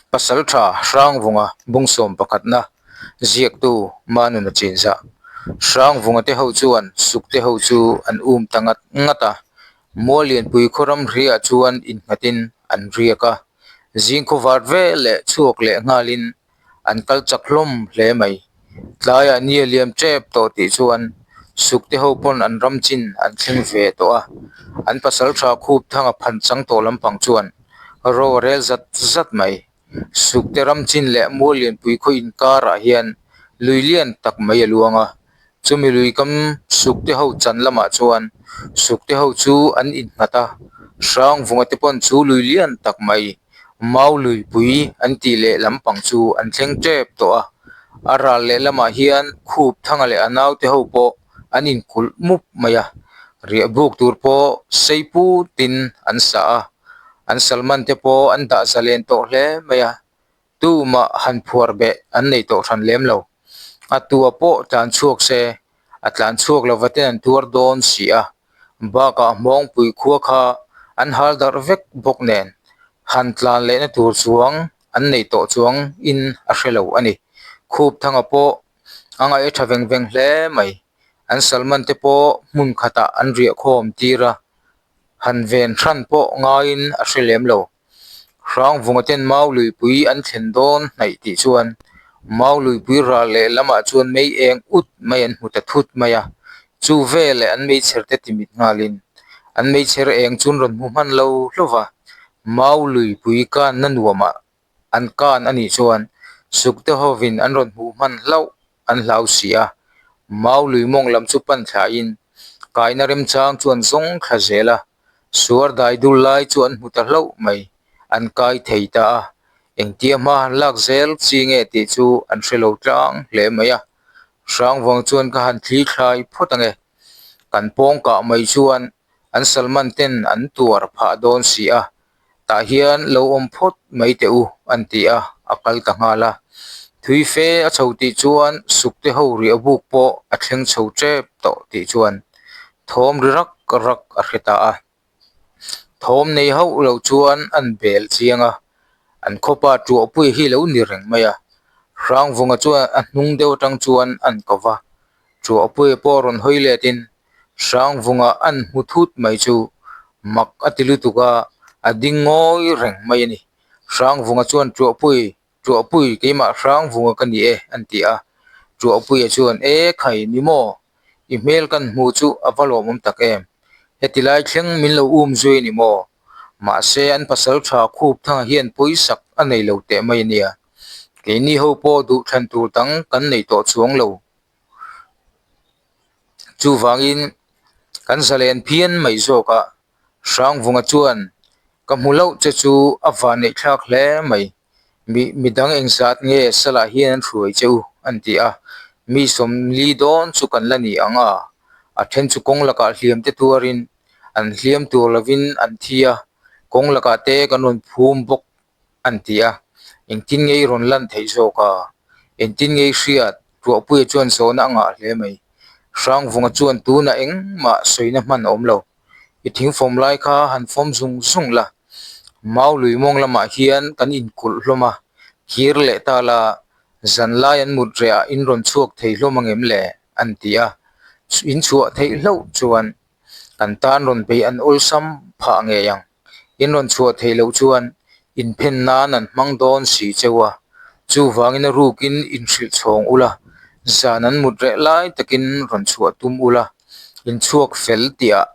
Pasaltha Hrangvunga bungsawm pakhatna ziaktu Manuna chinzah Hrangvunga te ho chuan Sukte ho chu an um ta ngat ngat a, Muallianpui khaw ramriah chuan innghatin an riak a, zingkhaw vat vel leh chhuak leh nghalin an kal chak hlawm hle mai. Tlaiah ni a liam tep tawh tih chuan Sukte ho pawn an ram chin an thleng ve tawh a, an pasal tha khup thanga phan chang tawh lampang chuan ro a rel zat zat mai. Sukte ram chin leh Muallianpui khaw inkarah hian lui lian tak mai a luang a, chumi lui kam Sukte ho chan lamah chuan Sukte ho chu an innghat a, Hrangvunga te pawn chu lui lian tak mai Mau luipui an tih leh lampang chu an thleng tep tawh a, a ral leh lamah hian khup thanga leh a naute ho pawh an inkulh mup mai a, riah buk tur pawh sei putin an sa a, an salman te pawh an dah zalen tawh hle mai a, tumah han phuar beh an nei tawh hran lem lo. A tua pawh tlan chhuak se, a tlan chhuak lova ten an tuar dawn si a, Bakah Hmawngpui khua kha an hal darh vek bawk nen han tlan lehna tur chuang an nei tawh chuang in a hre lo a ni. Khup thanga pawh a ngaih a tha veng veng hle mai. An Salman te pawh hmun khatah an riah khawm tir a, han ven hran pawh ngaiin a hre lem lo. Hrangvunga ten mau luipui an thlen dawn hnaih tih chuan mau luipui ral leh lamah chuan mei eng ut mai an hmu ta thut mai a, chu veleh an meichher te timit nghalin an meichher eng chu an rawn hmu hman lo hlauh va, mau luipui kanna nuamah an kan a nih chuan sukte hovin an rawn hmuh hman hlauh an hlau si a, mau lui mawng lam chu pan thlain kaina remchang chu an zawng thla zel a. Suar dai dul lai chu an hmu ta hlauh mai, an kai thei ta a, engtia hma han lak zel chi nge tih chu an hre lo tlang hle mai a. Hrangvang chuan ka han thli thlai phawt ange, kan pawng kah mai chuan an Salman ten an tuar phah dawn si a, tah hian lo awm phawt mai teh u an ti a, a kal ta nghal a. Thui fe a chho tih chuan sukte ho riah buk pawh a thleng chho tep tawh tih chuan thawm ri rak rak a hre ta a. Thawm nei hauh lo chuan an bel chiang a, an khawpa tuahpui hi lo ni reng mai a. Hrangvunga chuan a hnung deuh atang chuan an ko va, tuahpuia pawh rawn hawi letin Hrangvunga an hmu thut mai chu mak a ti lutuk a, a ding ngawi reng mai a ni. Hrangvunga chuan tuahpui Tuahpui keimah Hrangvunga ka ni e an ti a, Tuahpuia chuan E khai ni maw? I hmel kan hmuh chu a va lawmawm tak em? Heti lai thleng min lo um zui a ni maw? Mahse an pasal tha khup thanga hian pawisak a nei lo teh mai a nia. Keini ho pawh duhthlan tur dang kan nei tawh chuang lo. Chuvangin kan zalen phian mai zawk a, Hrangvunga chuan ka hmu loh che chu a vanneih thlak hle mai. Mi midang engzat nge salah hian an hruai che u an ti a, mi sawmli dawn chu kan la ni ang a, a then chu kawng lakah hliam te tuarin an hliam tur lovin an thi a, kawng lakah te kan rawn phum bawk an ti a, engtin nge i rawn lan theih zawk a, engtin nge i hriat Tuahpuia chuan zawhna a ngah hle mai. Hrangvunga chuan tunah engmah sawina hman a awm lo. I thingfawm lai kha han fawm zung zung la, Mau lui mawng lamah hian kan inkulh hlawm a, kir leh ta la, zan lai an mut reh ah in rawn chhuak thei hlawm angem le? an ti a, in chhuah theih hlauh chuan kan tan rawn bei an awlsam phah ngei ang. In rawn chhuah theih loh chuan inphen nan an hmang dawn si cheu a, chuvangin a rukin inhrilh chhawng ula, zan an mut reh lai takin rawn chhuah tum ula, in chhuak fel tihah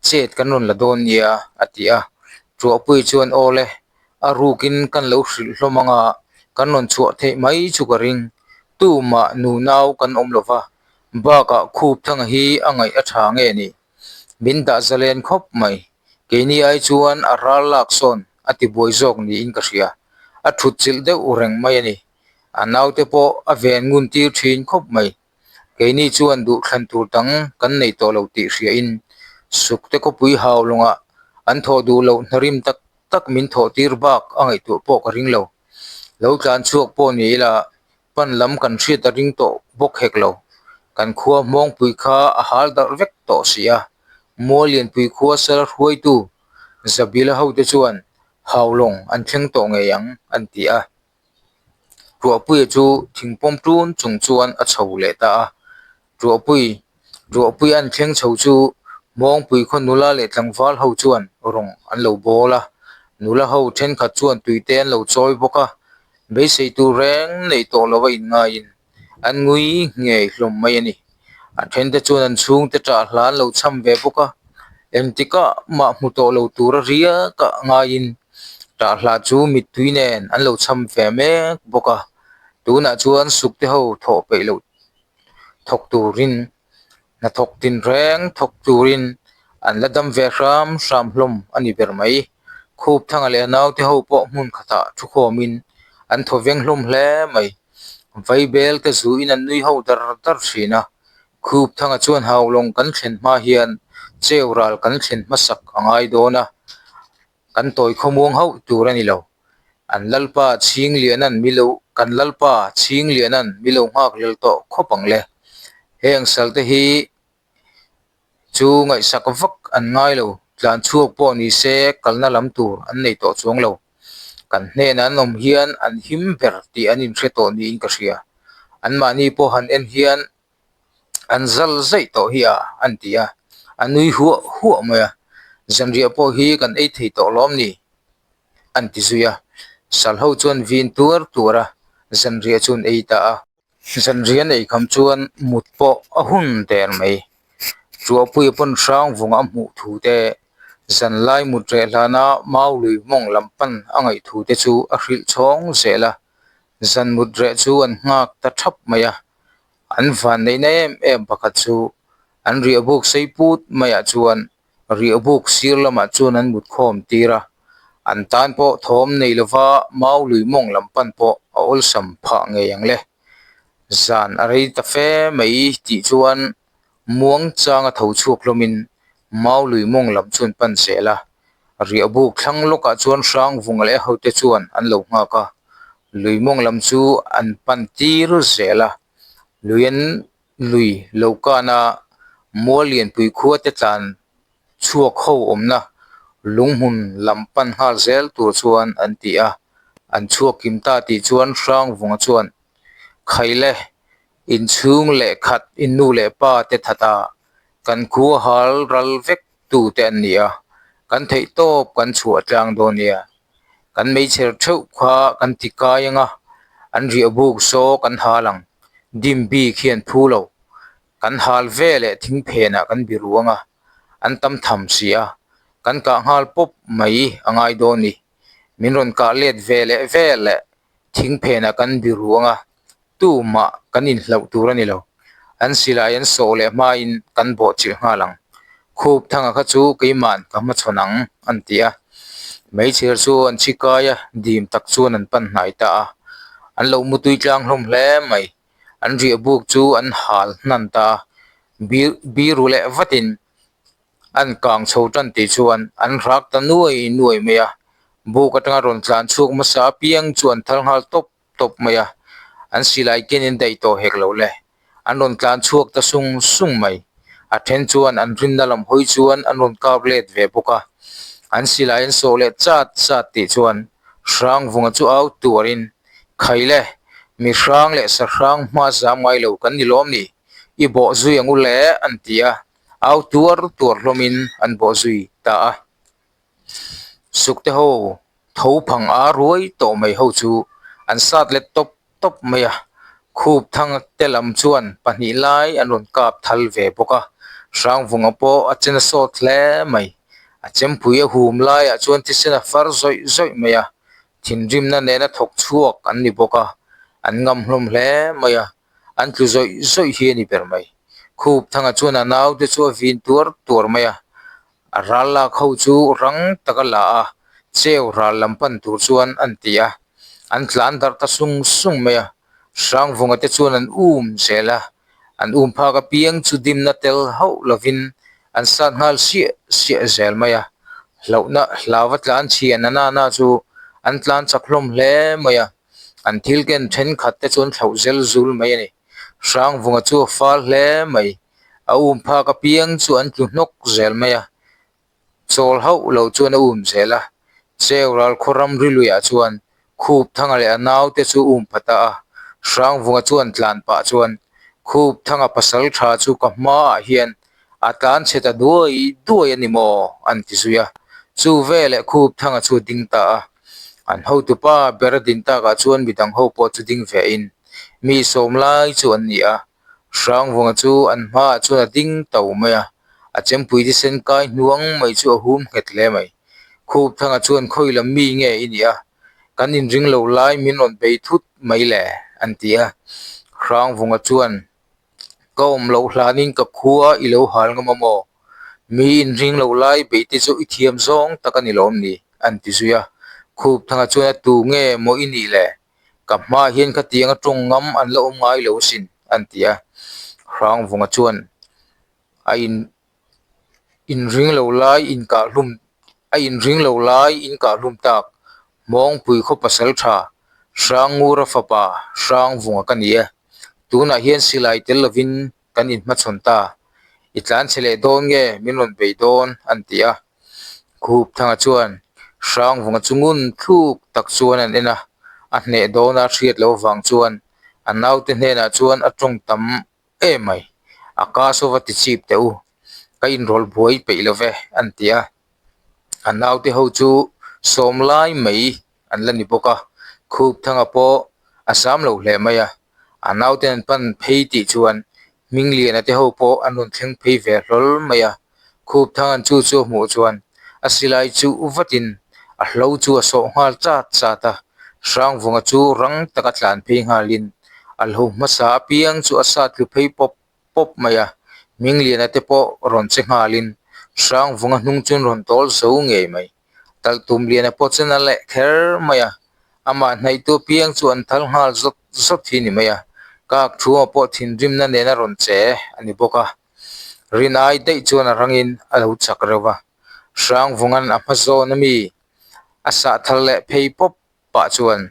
chet kan rawn la dawn nia a ti a. Tuahpui chuan aw le, a rukin kan lo hrilh hlawm ang a, kan rawn chhuah theih mai chu ka ring, tumah nunau kan awm lova, bakah khup thanga hi a ngaih a tha nge ni? Min dah zalen khawp mai. Keini ai chuan a ral lak sawn a ti buai zawk niin ka hria. A thut chilh deuh reng mai a ni. A naute pawh a ven ngun tir thin khawp mai. Keini chuan duhthlan tur dang kan nei tawh lo tih hriain Sukte khawpui hau lawngah an thawh duh loh hnarim tak tak min thawh tir bak a ngaihtuah pawh ka ring lo. Lo tlan chhuak pawh ni ila pan lam kan hriat a ring tawh bawk hek lo. Kan khua Hmawngpui kha a hal darh vek tawh si a, Muallianpui khua sal hruaitu Zabila hote chuan Haulawng an thleng tawh ngei ang an ti a. Tuahpuia chu thingpawm tun chung chuan a chho leh ta a. Tuahpui, Tuahpui an thleng chho chu Hmawngpui khaw nula leh tlangval ho chuan rawng an lo bawl a. Nula ho thenkhat chuan tuite an lo chawi bawk a, beisei tur reng nei tawh lo a inngaiin an ngui ngei hlawm mai a ni. A thente chuan an chhungte ṭah hla an lo cham ve bawk a, engtikah mah hmu tawh lo tura riaka ngaiin ṭah hla chu mittui nen an lo cham ve mek bawk a. Tunah chuan sukte ho thawh peih loh thawk turin hnathawk tinreng thawk turin an la dam ve hram hram hlawm a ni ber mai. Khup thanga leh a naute ho pawh hmun khatah thukhawmin an thaw veng hlawm hle mai. Vaibel te zuin an nui ho dar dar thin a, Khup thanga chuan haulawng kan thlen hma hian cheu ral kan thlen hmasak a ngai dawn a, kan tawi khawmuang hauh tur a ni lo. An Lalpa Chhinglianan mi lo kan Lalpa Chhinglianan mi lo nghak lel tawh khawp ang le. Heng salte hi chu ngaihsak vak an ngai lo, tlan chhuak pawh ni se kalna lam tur an nei tawh chuang lo. Kan hnenah an awm hian an him ber tih an inhre tawh niin ka hria. Anmahni pawh han en hian an zal zaih tawh hi a an ti a, a nui huah huah mai a, zanriah pawh hi kan ei thei tawh lawm ni an ti zui a, sal ho chuan vin tuar tuar a, zanriah chu an ei ta a. Zanriah an ei kham chuan mut pawh a hun der mai, Tuahpuia pawn hrang vunga a hmuh thu te, zanlai mut reh hlana mau lui mawng lam pan a ngaih thu te chu a hrilh chhawng zel a, zan mut reh chu an nghak ta thap mai a. An van neihna em em pakhat chu an riahbuk sei put maiah chuan riahbuk sir lamah chuan an mut khawm tir a, an tan pawh thawm nei lova mau lui mawng lam pan pawh a awlsam phah ngei ang le. Zan a rei ta fe mai tih chuan muang changa tho chhuak hlawmin mau lui mawng lam chu an pan zel a, riahbuk thlang lawkah chuan Hrangvunga leh hote chuan an lo nghak a. Lui mawng lam chu an pan tir zel a, lui an lui lo kan a, mual lianpui khua te tlan chhuak ho awmna lunghmun lam pan nghal zel tur chuan an ti a, an chhuak kim ta tih chuan Hrangvunga chuan Khaile inchhung leh khat in nu leh pa te that a, kan khua hal ral vek tu te an ni a, kan theih tawp kan chhuah tlang dawn nia. Kan meichher theuh kha kan ti kai ang a, an riah buk saw kan hal ang, dim bik hian phu lo. Kan hal ve leh thing phenah kan bi ruang a, an tam tham si a, kan kah nghal pawp mai a ngai dawn ni. Min rawn kah let ve leh vel leh thing phenah kan bi ruang a, Tumah kan inhlauh tur a ni lo. An silai an sawh leh hmain kan bawh chilh nghal ang. Khup thanga kha chu keima'n ka hmachhawn ang, an ti a. Meichher chu an chhi kai a, dim tak chuan an pan hnai ta a. An lo mutui tlang hlawm hle mai. An riah buk chu an hal hnan ta a. Bir biru leh vatin an kang chho tan tih chuan an rak ta nuai nuai mai a. Buk atanga rawn tlan chhuak hmasa apiang chu an thal nghal tawp. tawp mai a, an silai ken in daih tawh hek lo le, an rawn tlan chhuak ta sung sung mai, a then chuan an rinna lam hawi chuan an rawn kap let ve bawk a, an silai an sawh leh chat chat tih chuan Hrangvunga chu au tuarin, Khai le, mi hrang leh sa hrang hma zam ngai lo kan ni lawm ni, i bawh zui ang u le an ti a, au tuar tuar hlawmin an bawh zui ta a. Sukte ho tho phang a ruai tawh mai ho chu an sat let tawp tawp mai a, khup thang te lam chuan pahnih lai an rawn kap thal ve bawk a, Hrangvunga pawh a chen a sawt hle mai, a chempui a hum laiah chuan thisen a far zawih zawih mai a, thinrimna nena thawk chhuak an ni bawk a, an ngam hlawm hle mai a, an tlu zawih zawih hi a ni ber mai, khup thanga chuan a naute chu a vin tuar tuar mai a. A ral lak ho chu rang taka la a, cheu ral lam pan tur chuan an ti a, an tlan darh ta sung sung mai a, Hrangvunga te chuan an um zel a, an um phak apiang chu dimna tel hauh lovin an sat nghal siah siah zel mai a, hlauhna hlauva tlan chhian a nana chu an tlan chak hlawm hle mai a, an thil ken thenkhat te chu an thlauh zel zul mai a ni. Hrangvunga chu a fal hle mai. A um phak apiang chu an tlu hnawk zel mai a, chawl hauh lo chuan a um zel a, Cheu ral khaw ram ri luiah chuan Khupthanga leh a naute chu um pha ta a. Hrangvunga chuan tlan pah chuan Khupthanga pasal tha chu ka hmaah hian a tlan chhe ta duai duai a ni maw? an ti zui a. Chu veleh Khupthanga chu a ding ta a. An hotupa ber a din takah chuan midang ho pawh chu ding ve in mi sawm lai chu an ni a. Hrangvunga chu an hmaah chuan a ding to mai a, a chempui thisen kai hnuang mai chu a hum nghet hle mai. Khupthanga chuan khawi lam mi nge i nih a, kan inring lo lai min rawn bei thut mai le an ti a. Hrangvunga chuan ka awm loh hlanin ka khua i lo hal ngam a maw? Mi inring lo lai beih te chu i thiam zawng tak a ni lawm ni? an ti zui a. Khupthanga chuan a tu nge maw i nih le? Ka hmaah hian khatiang a tawng ngam an la awm ngai lo asin, an ti a. Hrangvunga chuan a in inring lo lai inkahhlum a inring lo lai inkahhlum tak Hmawngpui khaw pasal tha Hrangngura fapa Hrangvunga ka ni e. Tunah hian silai tel lovin kan inhmachhawn ta. I tlanchhe leh dawn nge min rawn bei dawn? an ti a. Khupthanga chuan Hrangvunga chu ngun thluk tak chuan an en a, a hneh dawna hriat loh avang chuan a naute hnenah chuan a tawng tam em mai. A ka saw va ti chip teh u, ka inrawlh buai peih lo ve, an ti a. A naute ho chu sawm lai mai an la ni bawk a, Khupthanga pawh a sam lo hle mai a. A naute an pan phei tih chuan Hmingliana te ho pawh an rawn thleng phei ve hlawl mai a, Khupthanga'n chu chu a hmuh chuan a silai chu vatin a hlo chu a sawh nghal chat chat a, Hrangvunga chu rang taka tlan phei nghalin a hlo hmasa apiang chu a sat tlu phei pawp pawp mai a, Hmingliana te pawh rawn che nghalin Hrangvunga hnung chu an rawn tawl zo ngei mai. Talhtumliana pawh chuan a leh kher mai a, amah hnaihtu apiang chu an thal nghal zawt zawt hi a ni mai a, kak thuma pawh thinrimna nena rawn che a ni bawk a, rinai daih chuan a rangin a lo chak reuh va, Hrangvunga'n a hma zawn ami a sah thal leh phei pawp pah chuan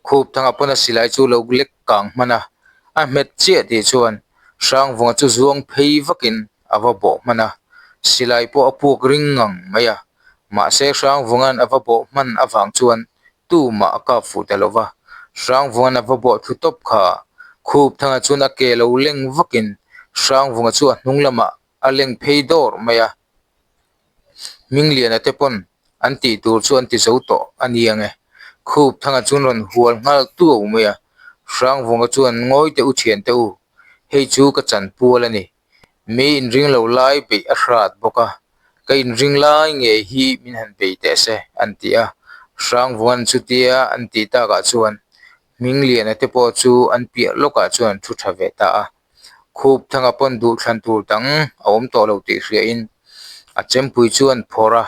Khupthanga pawn a silai chu lo lek kang hman a, a hmet chiah tih chuan Hrangvunga chu zuang phei vakin a va bawh hman a, silai pawh a puak ring ngang mai a, mahse Hrangvunga'n a va bawh hman avang chuan tumah a kap fuh ta lo va, Hrangvunga'n a va bawh thlu tawp kha Khupthanga chuan a ke lo leng vakin Hrangvunga chu a hnung lamah a leng phei dawr mai a, Hmingliana te pawn an tih tur chu an ti zo tawh a ni ang e. Khupthanga chuan rawn hual nghal tuau mai a, Hrangvunga chuan ngawi teh u thian teh u, hei chu ka chanpual a ni. Mi inring lo lai beih a hrat bawk a, ka inring lai ngei hi min han bei teh se an ti a. Hrangvunga'n chutia an tih takah chuan Hmingliana te pawh chu an piah lawkah chuan an thu tha ve ta a. Khup thanga pawn duhthlan tur dang a awm tawh lo tih hriain a chempui chu an phawrh a,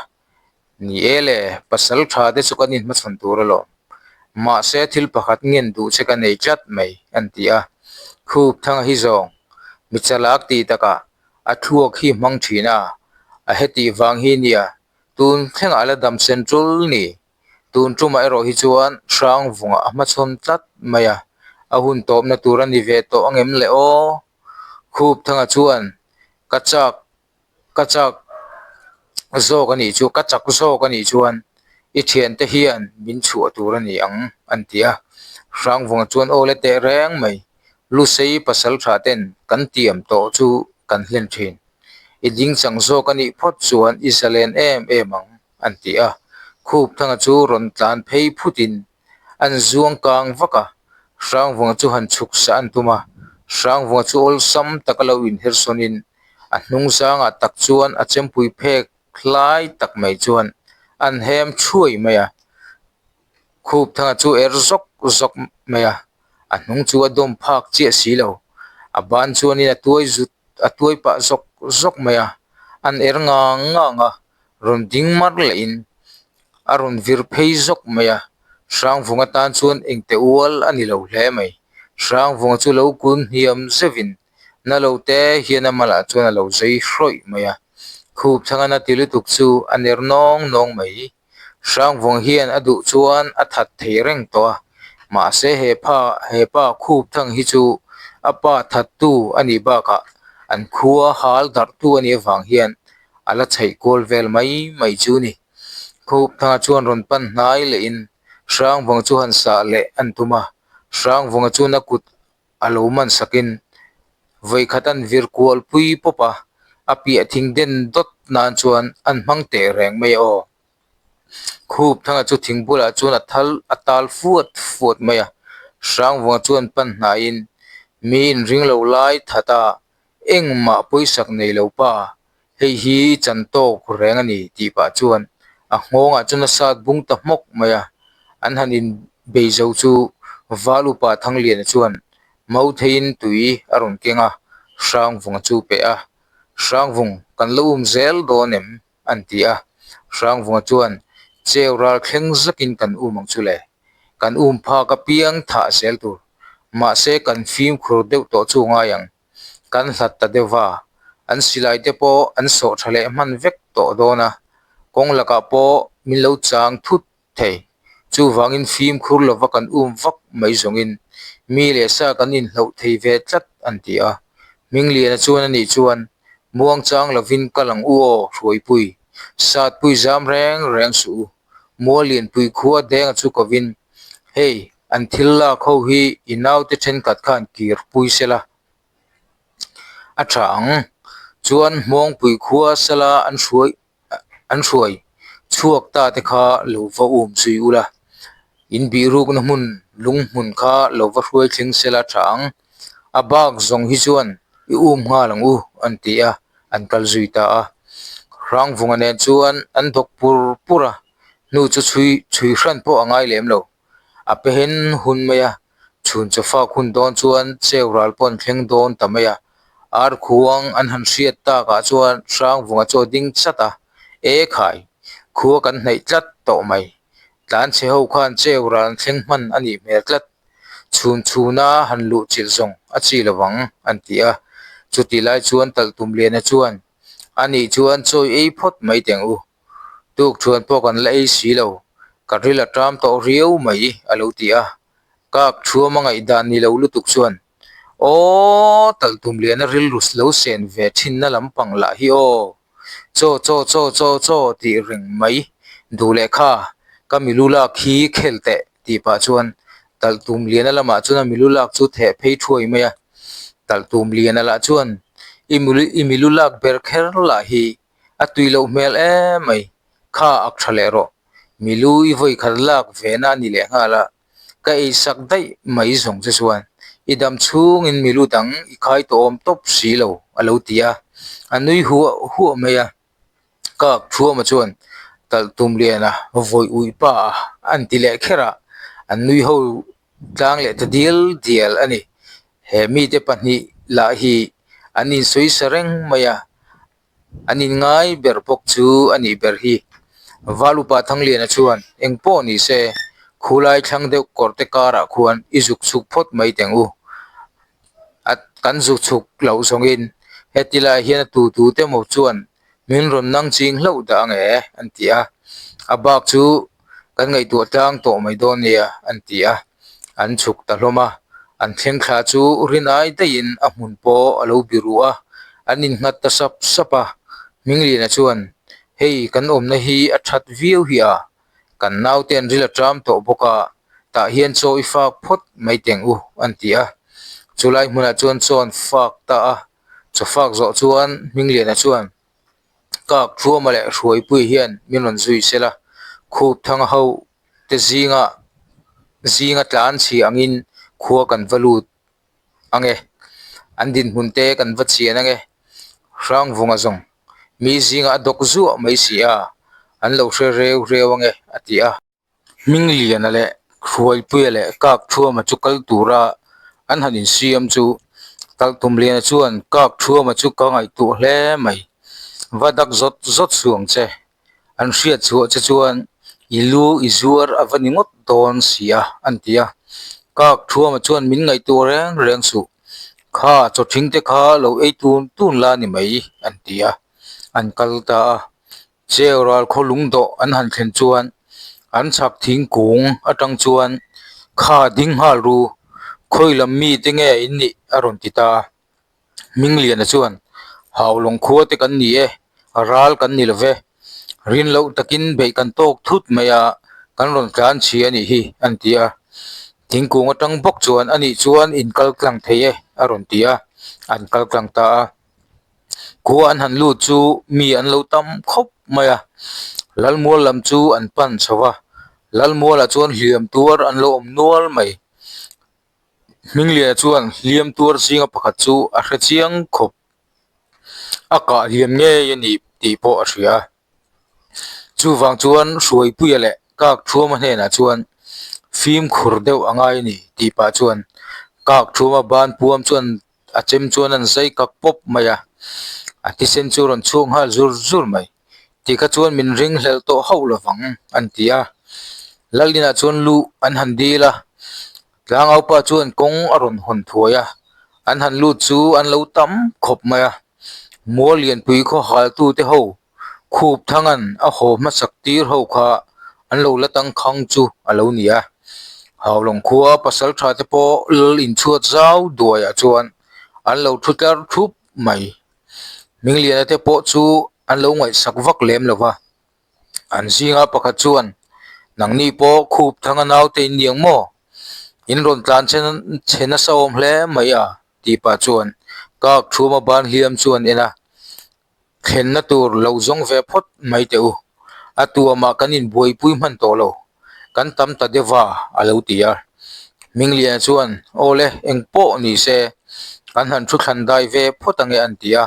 Ni e le, pasal tha te chu kan inhmachhawn tur alawm. Mahse thil pakhat ngen duh che ka nei tlat mai, an ti a. Khup thanga hi zawng mi chalak tih takah a thluak hi hmang thin a, a hetih vang hi nia tun thlengah a la dam sen tul ni. Tun tumah erawh hi chuan Hrangvungah a hmachhawn tlat mai a, a hun tawpna tur a ni ve tawh angem le aw? Khupthanga chuan ka chak ka chak zawk a nih chu ka chak zawk a nih chuan i thiante hian min chhuah tur a ni ang an ti a. Hrangvunga chuan aw le teh reng mai, Lusei pasal tha ten kan tiam tawh chu kan hlen thin. I ding chang zawk a nih phawt chuan i zalen em em ang. an ti a. Khupthanga chu rawn tlan phei phutin an zuang kang vak a, Hrangvunga chu han chhuk sah an tum a. Hrangvunga chu awlsam taka lo inher sawnin a hnung zangah tak chuan a chempui phek hlai tak mai chuan an hem thuai mai a. Khupthanga chu er zawk zawk mai a, a hnung chu a dawm phak chiah si lo. A ban chuanin a tuai zut a tuai pah zawk zawk mai a, an er ngang ngang a. Rawn ding mar lehin a rawn vir phei zawk mai a, Hrangvunga tan chuan engte ual a ni lo hle mai. Hrangvunga chu lo kun hniam zeuhin na lo te hian a malah chuan a lo zai hrawih mai a, Khupthanga na ti lutuk chu a ner nawng nawng mai. Hrangvung hian a duh chuan a that thei reng tawh a, mahse he pha he pa Khupthang hi chu a pa thattu a nih bakah an khua hal darhtu a nih avang hian a la chheih kual vel mai mai chu ni. Khupthanga chuan rawn pan hnai lehin Hrangvunga chu han sah leh an tum a, Hrangvunga chuan a kut a lo man sakin vawikhat an vir kual pui pawp a, a piah thing den dawt nan chuan an hmang teh reng mai a aw. Khup thanga chu thing bulah chuan a thal a tal fuat fuat mai a, Hrangvunga chuan pan hnaiin mi inring lo lai that a, Engmah pawisak nei lo pa, hei hi chan tawk reng a ni tih pah chuan a nghawngah chuan a sat bung ta hmawk mai a, an han inbei zo chu Val upa Thangliana chuan Mautheiin tui a rawn keng a, Hrangvunga chu peh a, Hrangvung kan lo um zel dawn em? an ti a, Hrangvunga chuan cheu ral thleng zakin kan um ang chu le, kan um phak apiang thah zel tur, mahse kan fimkhur deuh tawh chu ngai ang. Kan hlat ta deuh va, an silai te pawh an sawh tha leh hman vek tawh dawn a, kawng lakah pawh min lo chang thut thei. Chuvangin fimkhur lova kan um vak mai zawngin mi leh sa kan inhloh thei ve tlat an ti a. Hmingliana chuan anih chuan muangchang lovin kal ang u aw Hruaipui, Satpui zam reng reng suh u. Muallianpui khua denga chu kovin, Hei, an thil lak ho hi i naute thenkhat khan kir pui sela a tha ang. Chuan Hmawngpui khua sala an hruai an hruai chhuak ta te kha lo va um zui ula, in bihrukna hmun lung hmun kha lo va hruai thleng sela a tha ang. A bak zawng hi chuan i um nghal ang u an ti a, an kal zui ta a. Hrangvunga nen chuan an thawk pur pur a, hnu chu chhui chhui hran pawh a ngai lem lo. A pehen hun mai a, chhun chawfak hun dawn chuan cheu ral pawh an thleng dawn ta mai a. Ar khuang an han hriat takah chuan Hrangvunga chu a ding chat a, E khai, khua kan hnaih tlat tawh mai. Tlanchhe ho khan cheu ral an thleng hman a nih hmel tlat. Chhun chhuna han luh chilh zawng a chi lo vang, an ti a. Chutih lai chuan Talhtumliana chuan, A nih chuan chawi ei phawt mai teng u. Tuk thuan pawh kan la ei si lo, ka ril a ṭam tawh riau mai, a lo ti a. Kak thuam a ngaihdan ni lo lutuk chuan, Aw, Talhtumliana rilru lo sen ve thinna lampang lah hi aw. Chaw chaw chaw chaw chaw tih reng mai duh leh kha, ka milu lak hi khel teh tih pah chuan Talhtumliana lamah chuan a milu lak chu theh phei thuai mai a. Talhtumliana lah chuan, I milu lak ber kher lah hi a tui loh hmel em mai, kha ak tha leh rawh, milu i vawi khat lak ve na a ni leh nghal a. Ka ei sak daih mai zawng che chuan i dam chhungin milu dang i khai tawh awm tawp si lo a lo ti a, a nui huah huah mai a. Ka Thuama chuan Talhtumliana vawi uih pa a an ti leh kher a, an nui ho tlang leh ta dial dial a ni. He mite pahnih lah hi an insawi sa reng mai a. An inngai ber bawk chu a nih ber hi. Val upa Thangliana chuan eng pawh ni se, khulai thlang deuh kawr te karah khuan i zuk chhuk phawt mai teng u. A kan zuk chhuk loh zawngin heti lai hian a tu tu te maw chuan min rawn nang ching hlauh dah ang e an ti a. A bak chu kan ngaihtuah tlang tawh mai dawn nia an ti a. An chhuk ta hlawm a, an thleng thla chu rinai daihin a hmun pawh a lo biru a, an innghat ta sap sap a. Hmingliana chuan, Hei kan awmna hi a that viau hi a, kan naute an ril a ṭam tawh bawk a, tah hian chaw i fak phawt mai teng u, an ti a. Chulai hmunah chuan chaw an fak ta a, chaw fak zawh chuan Hmingliana chuan, Kak Thuama leh Hruaipuii hian min rawn zui sela, khup thanga ho te zinga zinga tlan chhi angin khua kan va lut ang e, an dinhmun te kan va chian ang e, Hrangvunga zawng mi zinga a dawk zuah mai si a, an lo hre reu reu ang e a ti a. Hmingliana leh Hruaipuia leh Kak Thuama chu kal tura an han insiam chu Talhtumliana chuan Kak Thuama chu ka ngaihtuah hle mai, va dak zawt zawt suang che. An hriat chhuah che chuan i lu i zuar a va ni ngawt dawn si a, an ti a. Kak Thuama chuan min ngaihtuah reng reng suh. Kha chawthing te kha lo ei tun tun la ni mai, an ti a. An kal ta a. Cheu ral khaw lung dawh an han thlen chuan an chhak thingkung atang chuan kha ding nghal ru, khawi lam mi te nge in nih a rawn ti ta a. Hmingliana chuan, Haulawng khua te kan ni e, ral kan ni lo ve. Rin loh takin beih kan tawk thut mai a, Kan rawn tlan chhia a nih hi, an ti a. Thingkung atang bawk chuan a nih chuan in kal tlang thei e, a rawn ti a, an kal tlang ta a. Khua an han lut chu mi an lo tam khawp mai a, Lalmual lam chu an pan chho va, Lalmualah chuan hliam tuar an lo awm nual mai. Hmingliana chuan hliam tuar zinga pakhat chu a hre chiang khawp. A kah hliam ngei a ni tih pawh a hria. Chuvang chuan Hruaipuia leh Kak Thuama hnenah chuan fimkhur deuh a ngai a ni tih pah chuan Kak Thuama ban puam chuan a chem chuan an zai kak pawp mai a, a thisen chu a rawn chhuak nghal zur zur mai. Ti kha chuan min ringhlelh tawh hauh lo vang an ti a. Lalinah chuan luh an han dil a, Tlangaupa chuan kawng a rawn hawn thuai a, an han lut chu an lo tam khawp mai a. Mual lianpui khaw haltute ho khup thangan a haw hmasak tir ho kha an lo la tangkhang chu a lo ni a. Haulawng khua pasal tha te pawh lal inchhuat zau duaiah chuan an lo thu tlar thup mai. Hmingliana te pawh chu an lo ngaihsak vak lem lo va. An zinga pakhat chuan, Nangni pawh khup thanga naute in niang maw? In rawn tlan che nasa awm hle mai a, tih pah chuan kak thuma ban hliam chu an en a, Thlenna tur lo zawng ve phawt mai teh u, a tuamah kan inbuaipui hman tawh lo, kan tam ta deuh va, a lo ti a. Hmingliana chuan, Aw le, eng pawh ni se, kan han thu thlan dai ve phawt ange an ti a,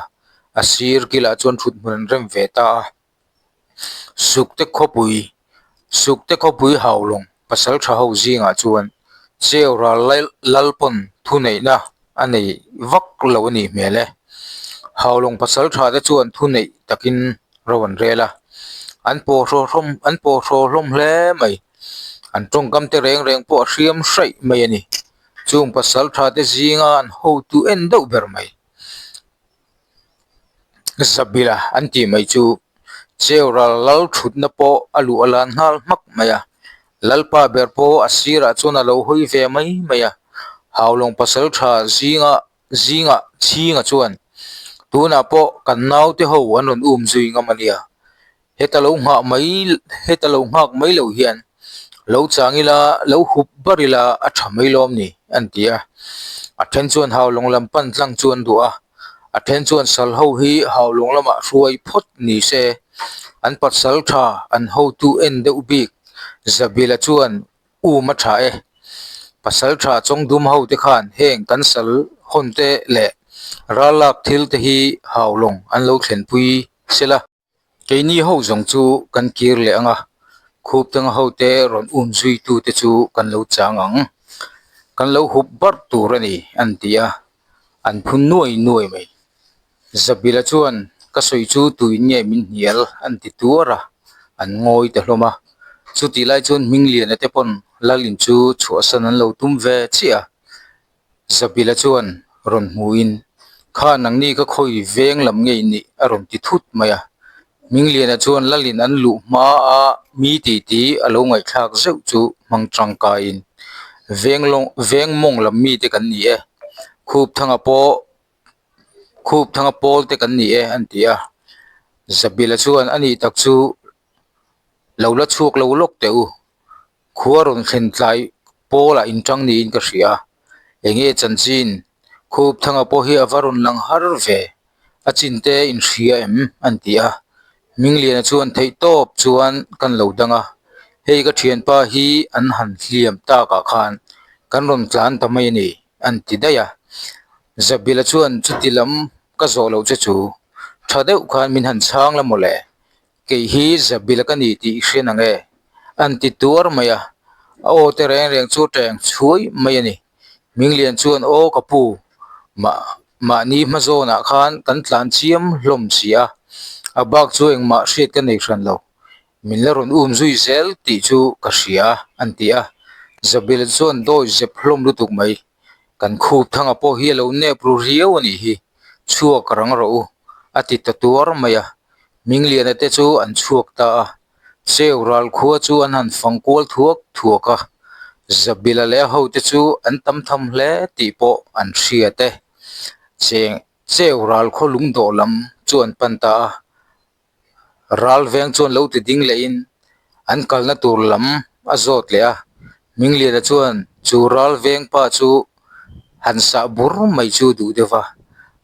a sir kilah chuan thut hmun an rem ve ta a. Sukte khawpui Sukte khawpui Haulawng pasal tha ho zingah chuan Cheu ral lal pawn thuneihna a nei vak lo a nih hmel e. Haulawng pasal tha te chuan thuneih takin ro an rel a, an paw hraw hlawm an paw hraw hlawm hle mai. An tawngkam te reng reng pawh a hriam hraih mai a ni. Chung pasal tha te zinga an hotu en deuh ber mai. Zabila an tih mai chu Cheural lal thutna pawh a luh a lan nghal hmak mai a, Lalpa ber pawh a sirah chuan a lo hawi ve mai mai a, Haulawng pasal tha zinga zingah chhinga chuan tunah pawh kan naute ho an rawn um zui ngam a nia. Heta lo nghah mai heta lo nghak mai lo hian lo chang ila lo hup bar ila a tha mai lawm ni an ti a. A then chuan Haulawng lam pan tlang chu an duh a, a then chuan sal ho hi Haulawng lamah hruai phawt ni se an pasal tha an hotu en deuh bik Zabila chuan Um a tha e. Pasal tha chawngdum ho te khan heng kan sal hawn te leh ral lak thil te hi Haulawng an lo thlenpui sela. Keini ho zawng chu kan kir leh ang a, Khuptanga hote rawn um zuitute chu kan lo chang ang. Kan lo hup barh tur a ni, an ti a, an phun nuai nuai mai. Zabila chuan, Ka sawi chu tuin nge min hnial? an ti tuar a, an ngawi ta hlawm a. Chutih lai chuan Hmingliana te pawn Lalin chu chhuahsan an lo tum ve chiah a. Zabila chuan rawn hmuin, Kha nangni ka khawi veng lam ngei nih a rawn ti thut mai a. Hmingliana chuan Lalin an luh hma a mi titi a lo ngaihthlak zeuh chu hmang tangkaiin, Veng lawng veng mawng lam mite kan ni e. Khupthanga pawh Khupthanga pawl te kan ni e an ti a. Zabila chuan a nih tak chu lo la chhuak lo lawk teh u. Khua rawn thlen tlai pawlah inṭang niin ka hria a, enge chanchin Khupthanga pawh hi a va rawn lang har ve, a chinte inhria em? an ti a. Hmingliana chuan theih tawp chuan kan lo dang a, hei ka thianpa hi an han hliam takah khan kan rawn tlan ta mai a ni, an ti daih a. Zabila chuan chuti lam ka zawh loh che chu tha deuh khan min han chhang la mawle, Kei hi Zabila ka ni tih i hriat ang e, an ti tuar mai a, a aw te reng reng chu teng chhuai mai a ni. Minglian chuan aw ka pu, mah mahni hma zawnah khan kan tlan chiam hlawm si a, a bak chu engmah hriat ka nei hran lo, min la rawn um zui zel tih chu ka hria an ti a, Zabila chuan dawi zep hlawm lutuk mai, kan khup thanga pawh hi a lo nep ru riau a nih hi, chhuak rang rawh u, a ti ta tuar mai a. Mingliana te chu an chhuak ta a, Cheu ral khua chu an han fang kual thuak thuak a, Zabila leh a hote chu an tam tham hle tih pawh an hriat e. Cheng Cheu ral khaw lungdawh lam chu an pan ta a, ral veng chuan lo ti ding lehin an kalna tur lam. a zawt leh a. Hmingliana chuan chu ral veng pa chu han sah bur mai chu duh deuh va,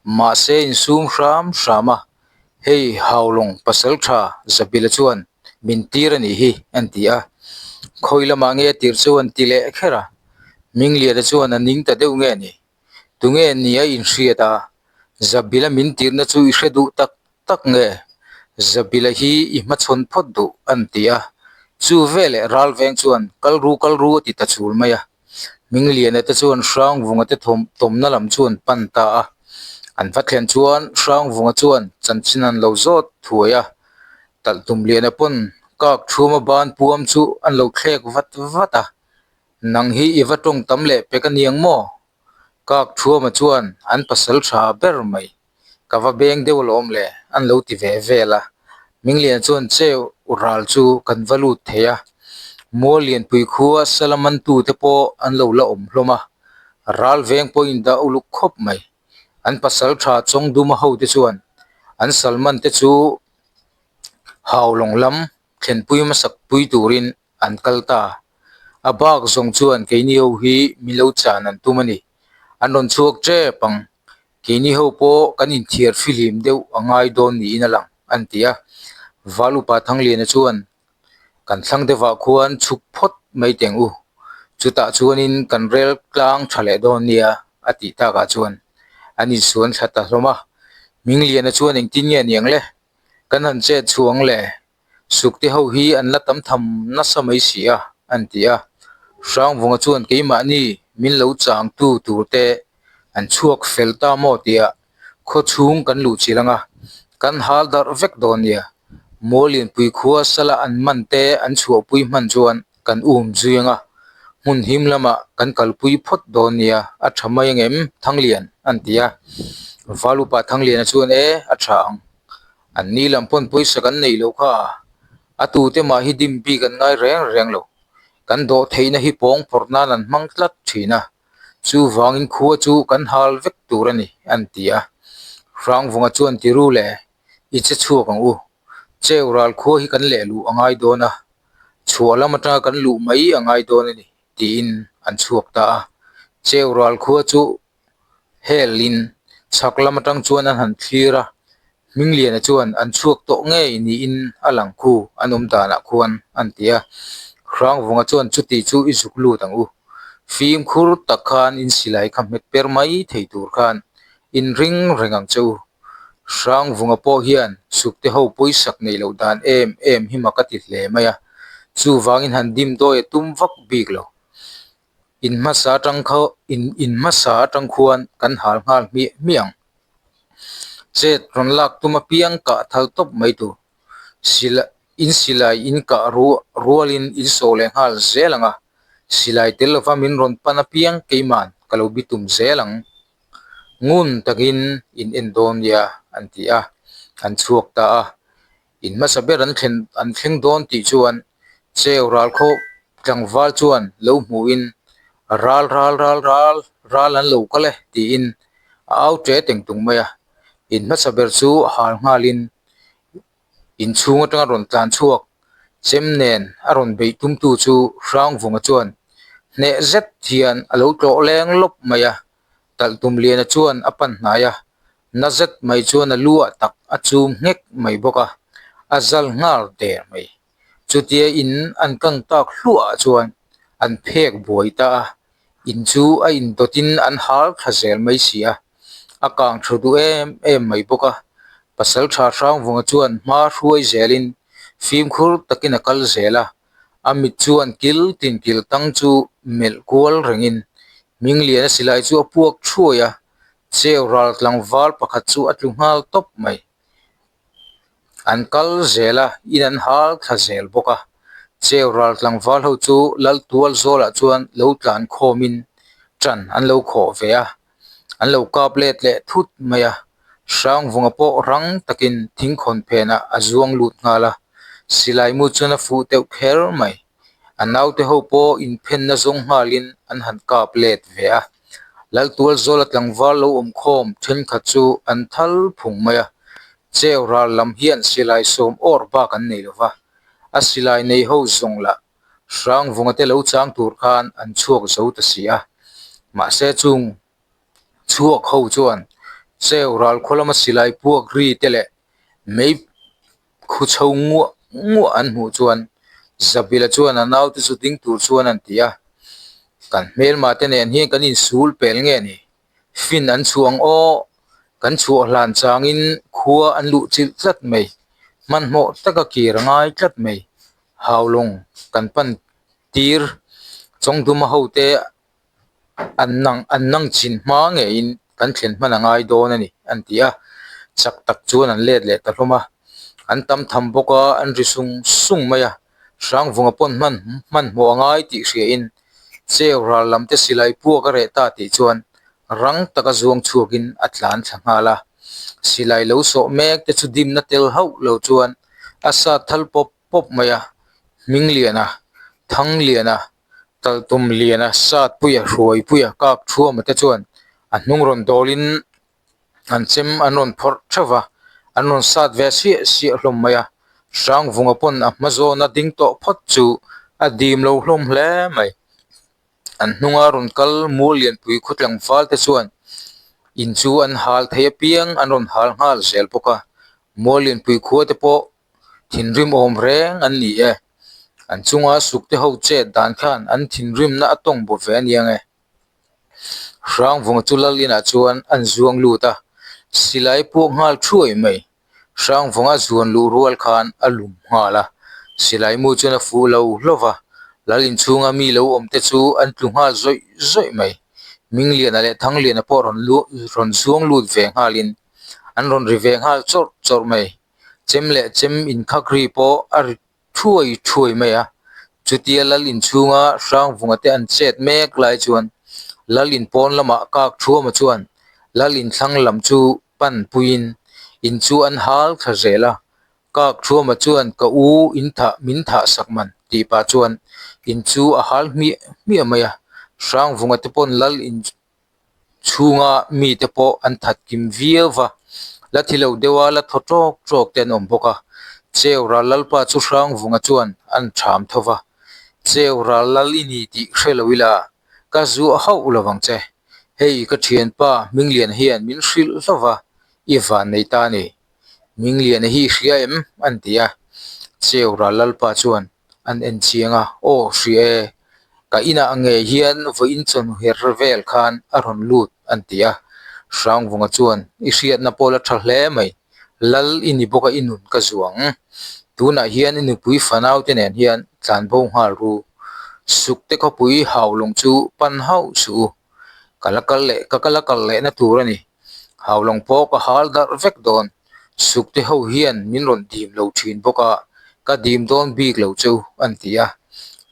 mahse insum hram hram a, hei Haulawng pasaltha Zabila chuan min tir a nih hi an ti a. Khawi lamah nge tir chu an ti leh kher a, Hmingliana chuan a ning ta deuh nge ni? Tunge ni a inhriat a, Zabila min tirna chu i hre duh tak tak nge? Zabila hi i hmachhawn phawt duh an ti a, chu veleh Ralveng chuan kal ru kal ru a ti ta chul mai a. Hmingliana te chuan Hrangvunga te tawmna lam chu an pan ta a, an va thlen chuan Hrangvunga chuan chanchin an lo zawt thuai a, Talhtumliana pawn kak thuma ban puam chu an lo thlek vat vat a, Nang hi i va tawng tam leh pek a niang maw? Kak thuama chuan an pasal tha ber mai. Ka va beng deuh alawm le, an lo ti ve vel a. Minglian chuan cheu ral chu kan va lut thei a. Mual lianpui khua Salamantu te pawh an lo la awm hlawm a. Ral veng pawh in dah uluk khawp mai. An pasal tha Chawngduma hote chuan an Salman te chu Haulawng lam thlenpui hmasak pui turin an kal ta. A bak zawng chuan keini ho hi min lo chan an tum a ni. An rawn chhuak tep ang. Keini ho pawh kan inthiar fihlim deuh a ngai dawn niin a lang, an ti a. Val upa Thangliana chuan, Kan thlang deuhah khuan chhuk phawt mai teng u. Chutah chuanin kan rel tlang tha leh dawn nia, a tih takah chuan an insuan thla ta hlawm a. Hmingliana chuan engtin nge niang le? Kan han chet chhuang le? Sukte ho hi an la tam tham nasa mai si a, an ti a. Hrangvunga chuan keimahni min lo changtu turte an chhuak fel ta maw tia khaw chhung kan luh chilh ang a, kan hal darh vek dawn nia. Muallianpui khua sala an man te an chhuahpui hman chuan kan um zui ang a, hmun him lamah kan kalpui phawt dawn nia, a tha mai angem Thanglian? an ti a. Valupa Thangliana chuan e, a tha ang. An ni lam pawn pawisa kan neih loh kha a tute mah hi dim bik an ngai reng reng lo. Kan dawh theihna hi pawng phawrh nan an hmang tlat thin a, chuvangin khua chu kan hal vek tur a ni, an ti a. Hrangvunga chuan ti ru le, i che chhuak ang u. Cheu ral khua hi kan leh luh a ngai dawn a, chhuah lam atanga kan luh mai a ngai dawn a ni, tiin an chhuak ta a. Cheu ral khua chu Helin chhak lam atang chuan an han thlir a, Hmingliana chuan an chhuak tawh ngei niin a lang khu an awm danah khuan an ti a. Hrangvunga chuan chuti chu i zuk lut ang u. Fimkhur tak khan in silai kha hmet per mai thei tur khan in ring reng ang che u. Hrangvunga pawh hian sukte ho pawisak neih loh dan em em hi mak a ti hle mai a, chuvangin han dim dawi a tum vak bik lo. In hmasa atang kha in in hmasa atang khuan kan hal nghal hmiah hmiah ang. Chet rawn lak tum apiang kah thal tawp mai tur. Silai in silai in kah ruah rualin in sawh leh nghal zel ang a, silai tel lova min rawn pan apiang keiman ka lo bi tum zel ang. Ngun takin in en dawn nia an ti a, an chhuak ta a. In hmasa ber an thlen an thleng dawn tih chuan cheu ral khaw tlangval chuan lo hmuhin ral ral ral ral ral an lo kal e tiin a au ṭe teng tung mai a. In hmasa ber chu hal nghalin inchhung atanga rawn tlan chhuak chem nen a rawn beih tumtu chu Hrangvunga chuan hneh zet hian a lo tlawh leng lawp mai a. Talhtumliana chuan a pan hnai a, na zet mai chuan a lu ah tak a chum nghek mai bawk a, a zal nghal der mai. Chutia in an kang tak hluah ah chuan an phek buai ta a, in chu a indawt in an hal thla zel mai si a, a kang thu duh em em mai bawk a. Pasaltha Hrangvunga chuan hma hruai zel in fimkhur takin a kal zel a, A mit chuan kil tin kil tang chu melh kual rengin Hmingliana silai chu a puak thuai a, cheu ral tlangval pakhat chu a tlu nghal tawp mai. An kal zel a, in an hal thla zel bawk a. Cheu ral tlangval ho chu lal tual zawlah chuan lo tlan khawmin ṭan an lo khawh ve a. An lo kap let leh thut mai a, Hrangvunga pawh rang takin thingkhawn phenah a zuang lut nghal a, silai mu chuan a fuh deuh kher mai. A naute ho pawh inphenna zawng nghalin an han kap let ve a, Laltualzawla tlangval lo awm khawm thenkhat chu an thal phung mai a, cheu ral lam hian silai sawm awr bak an nei lo va, a silai nei ho zawng lah. Hrangvunga te lo chang tur khan an chhuak zo ta si a. Mahse chung chhuak ho chuan Cheu ral khaw lama silai puak ri te leh mei khu chho nguah nguah an hmuh chuan Zabila chuan a naute chu ding tur chuan an ti a. Kan hmelma te nen hian kan insul pel nge ni? Fin an chhuah ang aw, kan chhuah hlan changin khua an luh chilh tlat mai. Hmanhmawh taka kir a ngai tlat mai. Haulawng kan pan tir Chawngduma hote an nang an nang chin hma ngeiin kan thlen hman a ngai dawn a ni an ti a. Chak tak chuan an let leh ta hlawm a. An tam tham bawk a, an ri sung sung mai a. Hrangvunga pawn hman hmanhmawh a ngai tih hriain Cheu ral lam te silai puak a reh ta tih chuan rang taka zuang chhuakin a tlan thla nghal a. Silai lo sawh mek te chu dimna tel hauh lo chuan a sat thal pawp pawp mai a, Hmingliana, Thangliana, Talhtumliana, Satpuia, Hruaipuia, Kakthuama te chuan a hnung rawn dawlin an chem an rawn phawrh theuh va, an rawn sat ve siah siah hlawm mai a, Hrangvunga pawn a hma zawna ding tawh phawt chu a dim lo hlawm hle mai. An hnunga rawn kal mual lianpui khaw tlangval te chuan in chu an hal thei apiang an rawn hal nghal zel bawk a, mual lianpui khua te pawh thinrim awm reng an ni e. An chunga suk te ho chet dan khan an thinrimna a tawng bawk ve aniang e. Hrangvunga chu lal inah chuan an zuang lut a, silai puak nghal thuai mai. Hrangvunga zuan luh rual khan a lum nghal a, silai mu chuan a fuh lo hlauh va, lal inchhunga mi lo awm te chu an tlu nghal zawih zawih mai. Mingliana leh Thangliana pawh rawn luh rawn zuang lut ve nghalin an rawn ri ve nghal chawrh chawrh mai. Chem leh chem inkhak ri pawh a ri thuai thuai mai a, chutia lal inchhunga Hrangvunga te an chet mek lai chuan lal in pawn lamah kak thuama chuan lal inthlang lam chu pan puiin in chu an hal thla zel a, kak thuama chuan ka u in thah min thah sak man tih pah chuan in chu a hal hmiah hmiah mai a, Hrangvunga te pawn lal in chhunga mite pawh an that kim viau va, la thi lo deuha la thaw tawk tawk te an awm bawk a, Cheu ral lalpa chu Hrangvunga chuan an ṭham tho va, Cheu ral lal i ni tih hre lo ila, ka zuah hauh lo vang che, hei ka ṭhianpa Hmingliana hian min hrilh hlauh va, i van nei ta a ni, Hmingliana hi i hria em? an ti a, Cheu ral lalpa chuan an en chiang a, Aw hria e, ka inah ngei hian vawiin chawn her vel khan a rawn lut an ti a, Hrangvunga chuan i hriatna pawh la tha hle mai, Lal i ni bawk a i nun ka zuang, tunah hian i nupui fanau te nen hian tlanbo nghal ru, Sukte khawpui haulawng chu pan hauh suh u, ka la kal leh ka la kal lehna tur a ni, haulawng pawh ka hal darh vek dawn. Sukte ho hian min rawn dim lo thin bawk a, ka dim dawn bik lo chu an ti a.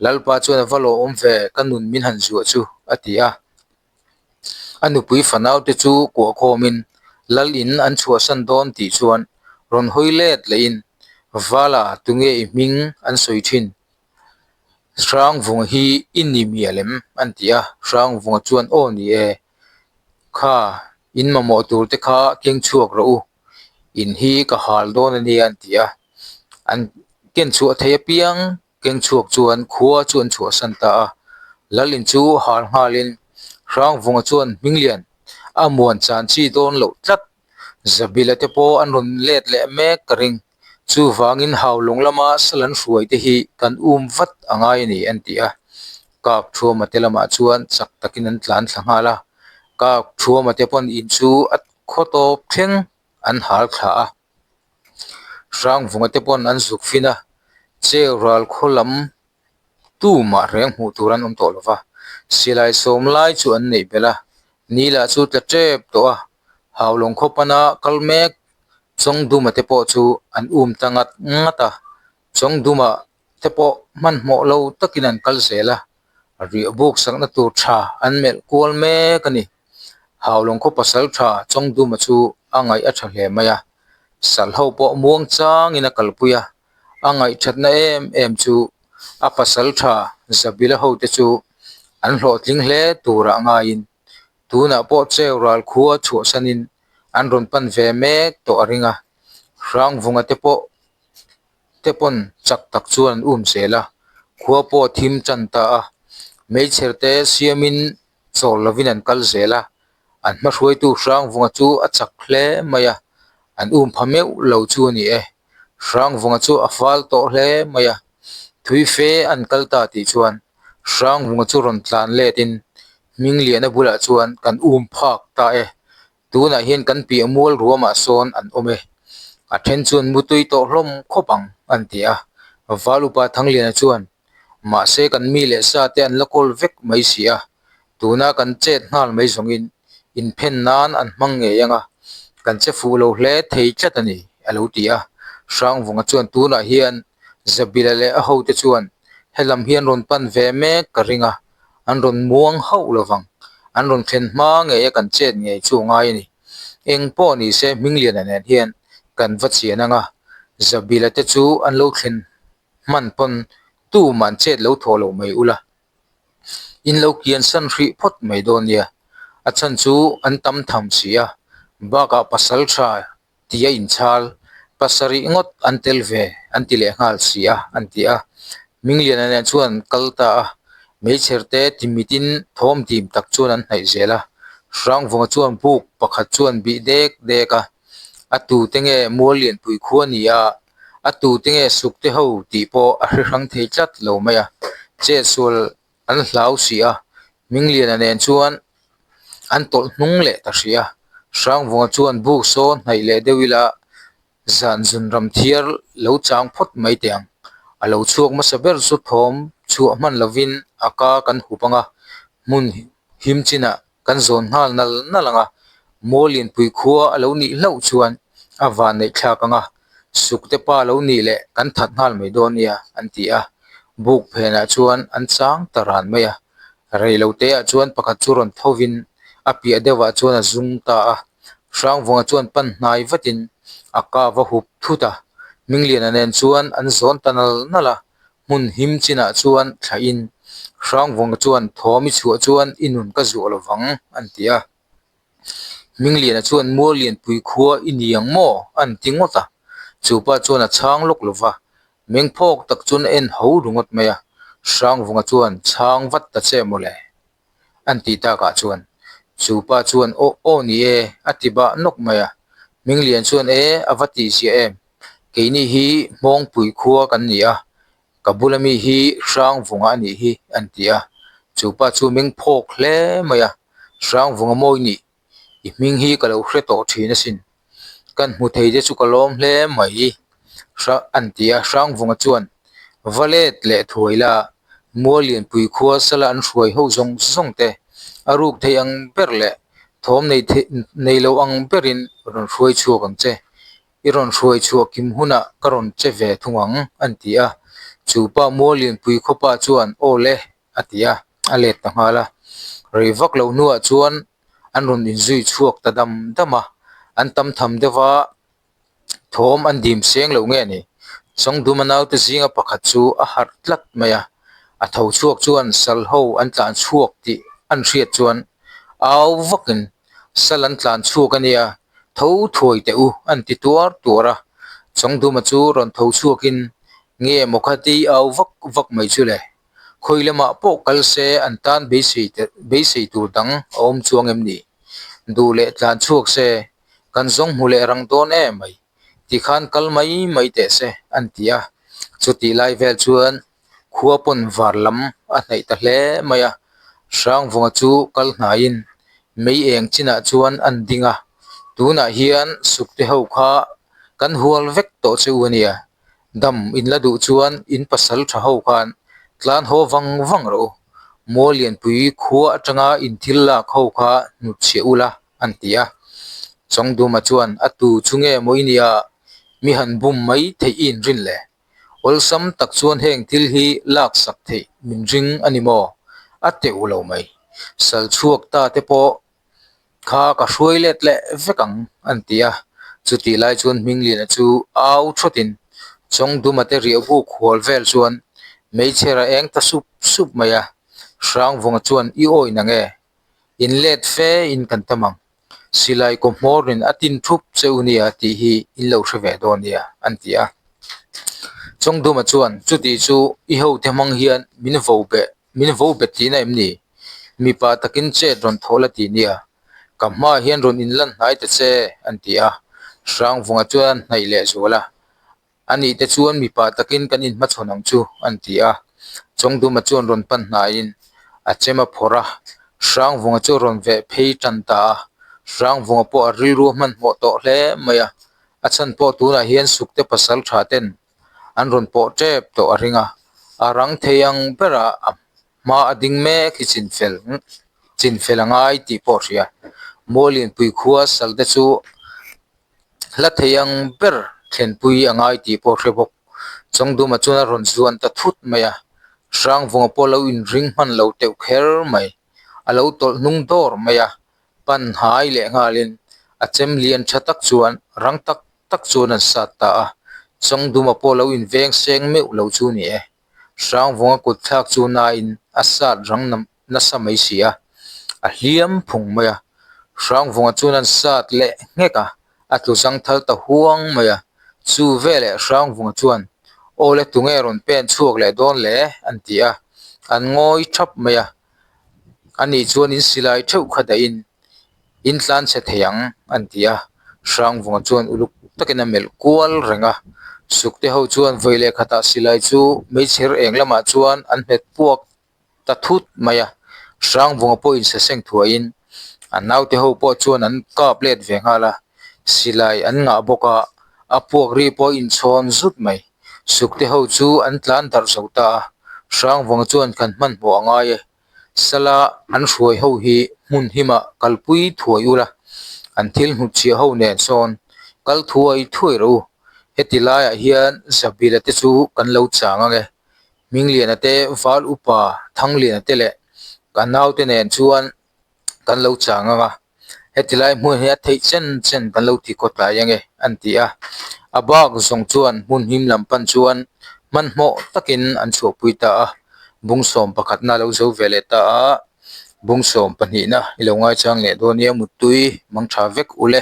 Lalpa chuan a va lawmawm ve, ka nun min han zuah chu a ti a. A nupui fanaute chu kuahkhawmin Lal in an chhuahsan dawn tih chuan rawn hawi let lehin Vala tunge i hming an sawi thin? Hrangvunga hi i ni mial em? an ti a. Hrangvunga chuan aw ni e. Kha, in mamawh tur te kha keng chhuak rawh u, in hi ka hal dawn a nia an ti a. An ken chhuah thei apiang keng chhuak chuan khua chu an chhuahsan ta a. Lal in chu hal nghalin Hrangvunga chuan Hminglian a muan chan chi dawn loh tlat. Zabila te pawh an rawn let leh mek ka ring. Chuvangin Haulawng lama sal an hruai te hi kan um vat a ngai a ni an ti a. Kak Thuama te lamah chuan chak takin an tlan thla nghal a. Kak Thuama te pawn in chu a khaw tawp thleng an hal thla a. Hrangvunga te pawn an zuk fin a, Cheu ral khaw lam tumah reng hmuh tur an awm tawh lo va. Silai sawm lai chu an neih belh a, ni lah chu tla tep tawh a. Haulawng khaw pana kal mek Chawngduma te pawh chu an um ta ngat ngat a, Chawngduma te pawh hmanhmawh lo takin an kal zel a, riah buk sakna tur tha an melh kual mek a ni. Haulawng khaw pasal tha Chawngduma chu a ngaih a tha hle mai a, sal ho pawh muang changin a kalpui a, a ngaihthatna em em chu a pasal tha Zabila ho te chu an hlawhtling hle turah ngaiin Tunah pawh cheu ral khua chhuahsanin an rawn pan ve mek tawh a ring a, Hrangvunga te pawh te pawn chak tak chuan an um zel a. Khua pawh a thim tan ta a, meichher te siamin chawl lovin an kal zel a, an hmahruaitu Hrangvunga chu a chak hle mai a, an um pha meuh lo chu a ni e. Hrangvunga chu a fal tawh hle mai a, thui fe an kal ta tih chuan Hrangvunga chu rawn tlan letin Hmingliana bulah chuan kan um phak ta e, Tunah hian kan piah mual ruamah sawn an awm e. A then chuan mutui tawh hlawm khawp ang, an ti a. Val upa Thangliana chuan, Mahse kan mi leh sa te an la kawl vek mai si a, tuna kan chet nghal mai zawngin inphen nan an hmang ngei ang a, kan che fuh lo hle thei tlat a ni, a lo ti a. Hrangvunga chuan tunah hian Zabila leh a hote chuan helam hian rawn pan ve mek ka ring a, an rawn muang hauh lo vang. An rawn thlen hma ngei a kan chet ngei chu a ngai a ni. Eng pawh ni se Hmingliana nen hian kan va chian ang a, Zabila te chu an lo thlen hman pawn tuman chet lo thawh loh mai ula. In lo kian san hrih phawt mai dawn nia. A chhan chu an tam tham si a, bakah pasal tha tia inchhal pasarih ngawt an tel ve an ti leh nghal si a an ti a. Mingliana nen chuan an kal ta a, meichher te timitin thawm dim tak chuan an hnaih zel a. Hrangvunga chuan buk pakhat chuan bih dek dek a, a tute nge mual lianpui khua ni a, a tute nge sukte ho tih pawh a hre hrang thei tlat lo mai a, chetsual An hlau si a, Mingliana nen chuan an tawlh hnung leh ta hrih a. Hrangvunga chuan buk sawn hnaih leh deuh ila zan zun ram thiar lo chang phawt mai teh ang. A lo chhuak hmasa ber chu thawm chhuah hman lovin a ka kan hup ang a, hmun him chinah Kan zawn nghal nal nal ang a, Maw Lianpui khua a lo nih hlauh chuan a van neih thlak ang a, Sukte pa lo nih leh kan that nghal mai dawn nia an ti a, buk phenah chuan an chang ta ran mai a. Reilote ah chuan pakhat chu rawn thovin a piah deuhah chuan a zung ta a, Hrangvunga chuan pan hnai vatin a ka va hup thut a, Mingliana nen chuan an zawn ta nal nal a, Hmun him chinah chuan thlahin Hrangvunga chuan thawm i chhuah chuan i nun ka zuah lo vang an ti a. Hmingliana chuan Mual Lianpui khua i ni ang maw? an ti ngawt a. Chu pa chuan a chhang lawk lo va, mengphawk tak chuan a en ho ringawt mai a. Hrangvunga chuan chhang vat ta che mawle. An tih takah chuan chu pa chuan aw aw ni e a ti bah nawk mai a, Hminglian chuan e a va tih ziah em, keini hi Hmawngpui khua kan ni a, ka bula mi hi Hrangvunga a nih hi an ti a, chu pa chu meng phawk hle mai a, Hrangvunga mawi nih I hming hi ka lo hre tawh thin asin. Kan hmu thei te chu ka lawm hle mai. Hra an ti a, Hrangvunga chuan va let leh thuai la, Mual Lianpui khua sala an hruai ho zawng zawng te a ruk thei ang ber leh thawm nei thei nei lo ang berin rawn hruai chhuak ang che. I rawn hruai chhuah kim hunah ka rawn che ve thung ang an ti a. Chu pa Mual Lianpui khawpa chuan aw le a ti a, a let ta nghal a. Rei vak lo hnuah chuan an rawn inzui chhuak ta dam dam a, an tam tham deuh a, thawm an dim seng lo nge ni? Chawngduma naute zinga pakhat chu a harh tlat mai a, a tho chhuak chuan sal ho an tlan chhuak tih an hriat chuan au vakin sal an tlan chhuak a nia, tho thuai teh u an ti tuar tuar a. Chawngduma chu rawn tho chhuakin nge maw khati au vak vak mai chu le? Khawi lamah pawh kal se an tan beisei beisei tur dang a awm chuang em ni? Duh leh tlan chhuak se, kan zawng hmu leh rang dawn em mai, tikhan kal mai mai teh se an ti a. Chutih lai vel chuan khua pawn var lam a hnaih ta hle mai a, Hrangvunga chu kal hnaiin mei eng chinah chuan an ding a, tunah hian sukte ho kha kan hual vek tawh che u a nia, Dam in la duh chuan in pasal tha ho khan tlan haw vang vang rawh u. Mual Lianpui khua atanga in thil lak ho kha hnut chhiah ula an ti a. Chawngduma chuan a tu chu nge maw i nia mi han bum mai theih i inrin le? Awlsam tak chuan heng thil hi lak sak theih min ring a ni maw? A teuh lo mai. Sal chhuak ta te pawh Kha ka hruai let leh vek ang an ti a, chutih lai chuan Hmingliana chu au thawtin Chawngduma te riah buk hual vel chuan meichher a eng ta sup sup mai a, Hrangvunga chuan i awi nang e, in let fe in kan tam ang, silai kaw hmawrin a tin thup che u nia tih hi in lo hre ve dawn nia an ti a. Chawngduma chuan, Chuti chu i hote hmang hian min vo beh, min vo bet tihna em ni? Mipa takin chet rawn thawh la ti nia. Ka hmaah hian rawn inlan hnai ta che, an ti a. Hrangvunga chuan an hnaih leh zual a. A nih te chuan mipa takin kan inhmachhawn ang chu, an ti a. Chawngduma chuan rawn pan hnaiin a chem a phawrh a, Hrangvunga chu a rawn veh phei tan ta a. Hrangvunga pawh a rilru a hmanhmawh tawh hle mai a, a chhan pawh tunah hian sukte pasal tha ten an rawn pawh tep tawh a ring a, a rang thei ang berah a hma a ding mek hi chinfel chinfel a ngai tih pawh a hria. Muallianpui khua salte chu hla thei ang ber thlenpui a ngai tih pawh a hre bawk. Chawngduma chuan a rawn zuan ta thut mai a, Hrangvunga pawh lo inring hman lo teuh kher mai. A lo tawlh hnung dawr mai a, pan hai leh nghalin a chem lian tha tak chuan rang tak tak chuan an sat ta a, Chawngduma pawh lo inveng seng meuh lo chu ni e. Hrangvunga kut thlak chu nain a sat rang nasa mai si a, a hliam phung mai a. Hrangvunga chuan an sat leh nghek a, a tlu zang thal ta huang mai a. Chu veleh Hrangvunga chuan, Aw le tunge rawn pen chhuak leh dawn le? an ti a, an ngawi thap mai a. Ani chuan in silai theuh kha dahin in tlan chhe thei ang an ti a, Hrangvunga chuan uluk takin a melh kual reng a, Sukte ho chuan vawi leh khatah silai chu meichher eng lamah chuan an hmet puak ta thut mai a, Hrangvunga pawh insaseng thuaiin a naute ho pawh chuan an kap let ve nghal a, silai an ngah bawk a, a puak ri pawh a inchhawn zut mai. Sukte ho chu an tlan darh zo ta a, Hrangvunga chuan kan hmanhmawh a ngai e. Sala an hruai ho hi hmun himah kalpui thuai ula, an thil hnutchhiah ho nen sawn kal thuai thuai rawh u. Heti laiah hian Zabila te chu kan lo chang ang e. Hmingliana te, Val Upa Thangliana te leh ka naute nen chuan kan lo chang ang a, heti lai hmun hi a theih chen chen kan lo ti kawt lai ange an ti a, a bak zawng chuan hmun him lam pan chuan hmanhmawh takin an chhuahpui ta a, bung sawm pakhatna a lo zo ve leh ta a, bung sawm pahnihna i lo ngaichang leh dawn nia muttui mang tha vek ule.